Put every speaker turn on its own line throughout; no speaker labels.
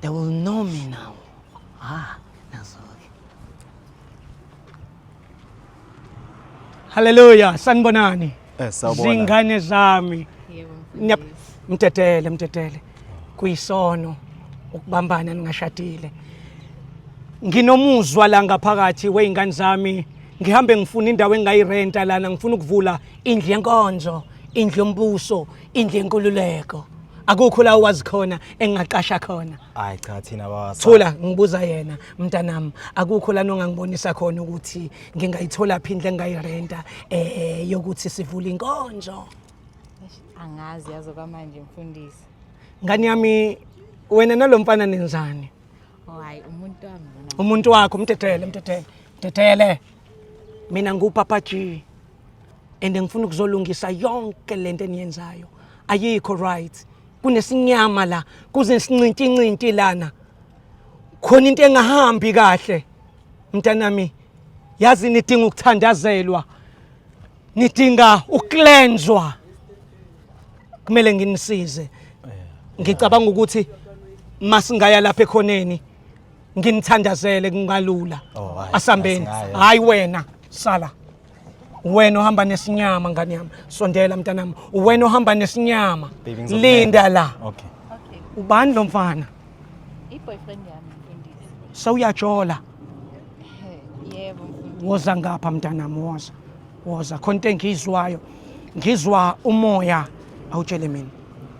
They will know me now. Ah, nazo-ke. Hallelujah, sanibonani.
Sawubona.
Zingane zami.
Yebo
Nyap,
mfundisi.
mtetele, mtetele. Kuyisono ukubambana ningashadile. Nginomuzwa la ngaphakathi weingane zami. Ngihambe ngifuna indawo engingayirenta lana, ngifuna ukuvula indlu yenkonzo, indlu yombuso, indlu yenkululeko. Akukho la owazi khona engingaqasha khona.
Hayi cha, thina baba.
Thula, ngibuza yena mntanami, akukho lana ongangibonisa khona ukuthi ngingayithola phi indlu engingayirenta yokuthi sivule inkonzo?
Eish, angazi yazo kwamanje mfundisi.
Ngani yami, wena nalomfana nenzani?
Oh hayi, umuntu wami lona.
Umuntu wakho, mtetele, mtetele, mtetele. Mina nguPapa G. And ngifuna ukuzolungisa yonke lento eniyenzayo. Ayikho right. Kunesinyama la, kunesincinti lana. Khona into engahambi kahle. Mntanami, yazi nidinga ukuthandazelwa. Nidinga ukucleanswa. Kumele nginisize. Ngicabanga ukuthi masingaya lapha ekhoneni nginithandazele kungalula.
Oh, hayi,
Asambeni.
asingaya.
Hayi wena, sala. Wena ohamba nesinyama, ngani yami. Sondela mntanami. Wena ohamba nesinyama.
Baby, ngizokuneka.
Linda la.
Okay.
Okay.
Ubani lo mfana?
I-boyfriend yami mfundisi.
Sewuyajola.
He, yebo mfundisi.
Woza ngapha mntanami, woza. Woza, khona into engiyizwayo. Ngizwa umoya. Awutshele mina.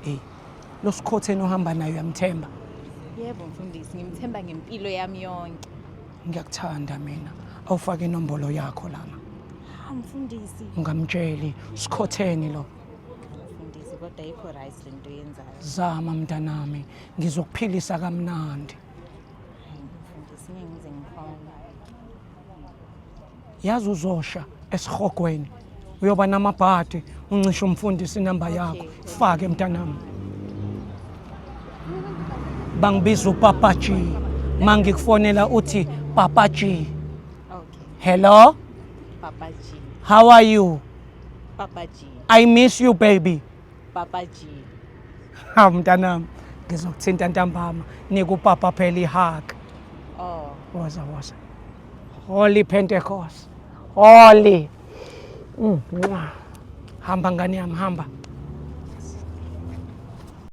Hey. Lo sikhotheni ohamba nayo uyamthemba?
Yebo mfundisi, ngimthemba ngempilo yami yonke.
Ngiyakuthanda mina. Awufake inombolo yakho lana.
Ha mfundisi.
Ungamtsheli, sikhotheni lo.
Mfundisi, kodwa ayikho right lento yenzayo.
Zama mntanami, ngizokuphilisa kamnandi.
Hayi mfundisi, ngeke ngize ngikhona.
Yazi uzosha esihogweni. Uyoba namabhadi, uncishe umfundisi inamba yakho. Fake mntanami. Bangibiza uPapa G. Mangikufonela uthi Papa G.
Okay.
Hello?
Papa G.
How are you?
Papa G.
I miss you, baby.
Papa G.
Ha mntanami, ngizokuthinta ntambama. Nika upapa phela ihug.
Oh.
Woza, woza. Holy Pentecost. Holy. Mwah. Hamba ngane yami, hamba.